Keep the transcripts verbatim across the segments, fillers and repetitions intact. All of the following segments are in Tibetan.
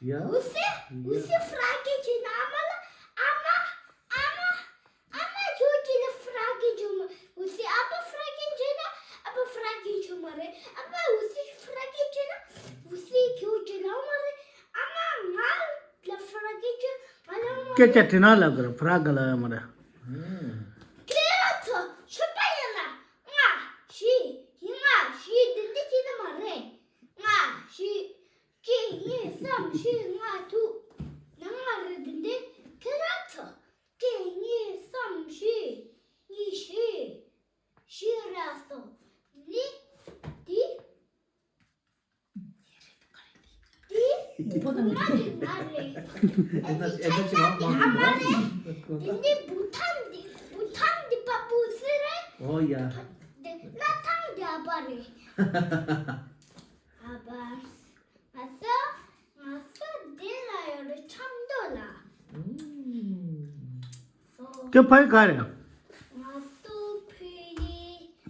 ཡ། འུ་སི་འུ་སི་ཧྥ་ར་གི་བྱས་ན་ཨ་མ་ལ་ཨ་མ་ཨ་མ་ཨ་མ་ཁྱོད་ཀྱི་ལ་ཧྥ་ར་གི་བྱུང་མ། འུ་སི་ཨ་ཕ་ཧྥ་ར་གི་བྱས་ན་ཨ་ཕ་ཧྥ་ར་གི་བྱུང་མ་རེད། ཨ་མ་འུ་སི་ཧྥ་ར་གི་བྱས་ན་འུ་སི་ཁྱོད་ཀྱི་ལ་མ་རེད། ཨ་མ་ང་ལ་ཧྥ་ར་གི་བྱས་ང་ལ་མ་སྐད་ཆ་རེད། དྲིས་ན་ལབ་དགོས་རེད། ཧྥ་ར་གི་ལ་ཡོད་མ་རེད། ཁྱེད་རང་ཚོ་ཆོས་པ་ཡིན་ན་ལྔ་བཞི་ཡིན། ལྔ་བཞི་འདི་འདི་བྱས་ན་མ་རེད། ལྔ་བཞི་གཅིག་གཉིས་གསུམ་བཞི་ལྔ་དྲུག་ལྔ་རེད། འདི་འདི་ཁྱེད་རང་ཚོ་གཅིག་གཉིས་གསུམ་བཞི་གཉིས་བཞི་བཞི་རེད་སོང་། ནི་འདི་འདི་བུ་མོ་གི་ང་རེད། འདི་ཆ་ཚང་གི་ཨ་མ་རེད། འདི་འདི་བུ་ཐང་འདི་བུ་ཐང་འདི་པ་པུ་སི་རེད། ཨོ་ཡ། འདི་ལ་ཐང་འདི་ཨ་ཕ་རེད། ཨ་ཕ། ང་ཚོ་ང་ཚོ་འདི་ལ་ཡོད་རེད། ཆབ་མདོ་ལ། ཨུམ། ཁྱོད་ཕ་ཡུལ་ག་རེད། ང་ཚོ་ཕ་ཡུལ།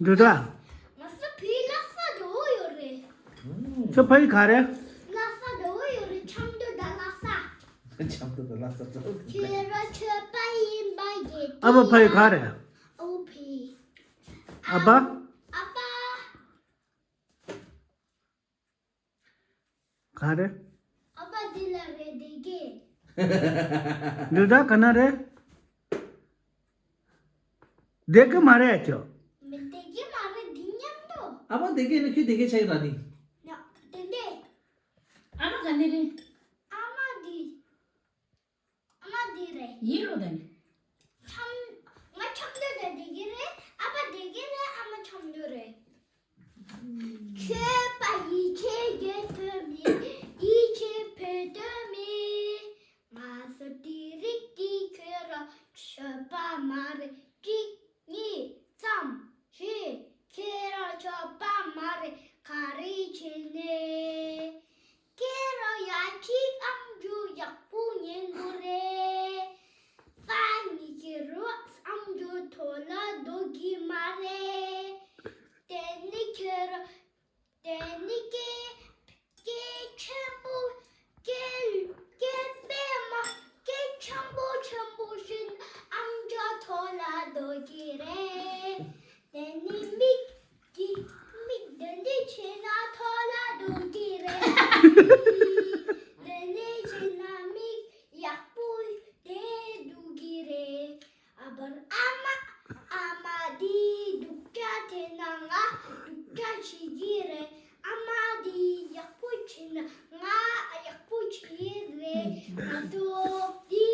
འདི་འདྲ། ང་ཚོ་ཕ་ཡུལ་ལྷ་ས་འགྲོ་ཡོད་རེད། ཁྱོད་ཕ་ཡུལ་ག་རེད། ལྷ་ས་འགྲོ་ཡོད་རེད། ཆབ་མདོ་དང་ལྷ་ས། ཆབ་མདོ་དང་ལྷ་ས་འགྲོ་ཡོད་རེད། ཁྱོད་རང་ཆོས་པ་ཡིན་པ་ཡིན། ཨ་ཕ་ཕ་ཡུལ་ག་རེད། ཨོ་ཕི། ཨ་ཕ། ཨ་ཕ། ག་རེ། ཨ་ཕ་འདི་ལ་རེད་བསྡད་གི། འདི་འདྲ་ག་ན་རེད། བསྡད་གི་མ་རེད་ཁྱོད། མི་བསྡད་གི་མ་རེད། འདི་མཉམ་དུ། ཨ་ཕ་བསྡད་གི་ནི་ཁྱོད་བསྡད་གི་ཆ་ཡི་ར་ནི། ཡ། དེ་འདྲས། ཨ་མ་ག་ནས་རེད། ཨ་མ་འདི། ཨ་མ་འདི་རེད། ཡིན་ལོ་ད་ནི། ཆམ། ང་ཆམ་དུ་རེད་བསྡད་གི་རེད། ཨ་ཕ་བསྡད་གི་རེད། ཨ་མ་ཆམ་དུ་རེད། ཆོས་པ་ཡིད་ཆེས་རྒྱལ་ཐོབ་ནི། ཡིད་ཆེས་འཕེལ་དོན་མེད། ང་ཚོ་དེ་རིགས་ཀྱི་ཁྱོད་རང་ཆོས་པ་མ་རེད། གཅིག་གཉིས་གསུམ་བཞི། ཁྱེད་རང་ཆོས་པ་མ་རེད། ག་རེ་བྱས་ནས། ཁྱེད་རང་ཡ་གཅིག་ཨམ་ཅོག་ཡག་པོ་ཉན་དགོས་རེད། ས་ཉིན་ཁྱེད་རང་ཨམ་ཅོག་ཐོག་ལ་སྡོད་གི་མ་རེད། དེ་ནི་ཁྱེད་རང་དེ་ནི་སྐད་སྐད་ཆེན་པོ་སྐད་སྐད་པད་མ་སྐད་ཆེན་པོ་ཆེན་པོ་བཞིན་ཨམ་ཅོག་ཐོག་ལ་སྡོད་ཀྱི་རེད། དེ་ནི་མིག་གི་མིག་དེ་འདི་བྱས་ན་ཐོག་ལ་སྡོད་ཀྱི་རེད། དེ་འདི་བྱས་ན་མིག་ཡག་པོ་དེ་སྡོད་ཀྱི་རེད། ཨ་ཕར་ཨ་མ། ཨ་མ་འདི་སྡུག་ཅག་བྱས་ན་ང་སྡུག་ཅག་བྱེད་ཀྱི་རེད། ཨ་མ་འདི་ཡག་པོ་བྱས་ན་ང་ཡག་པོ་བྱེད་ཀྱི་རེད། ང་ཚོ་འདི་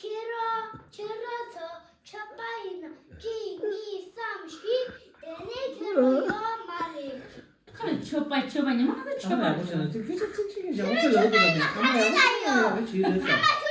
ཁྱེད་རང་ཁྱེད་རང་ཚོ་ཆོས་པ་ཡིན་ན་གཅིག་གཉིས་གསུམ་བཞི་དེ་ནས་ཁྱེད་རང་ཡོད་མ་རེད། ཁ་ལ་ཆོས་པ་ཆོས་པ་ཉི་མ་ཁ་ལ་ཆོས་པ་ཨ་མ་ཡག་པོ་བྱས་ན་ཚིག་སྐད་ཆ་ཚིག་གཅིག་གི་ཞག་པོ་ཁྱོད་ལ་འོ་དེ་ལ་ནི་ཨ་མ་ཡག་པོ་ཡག་པོ་བྱས་ཡོད་ས།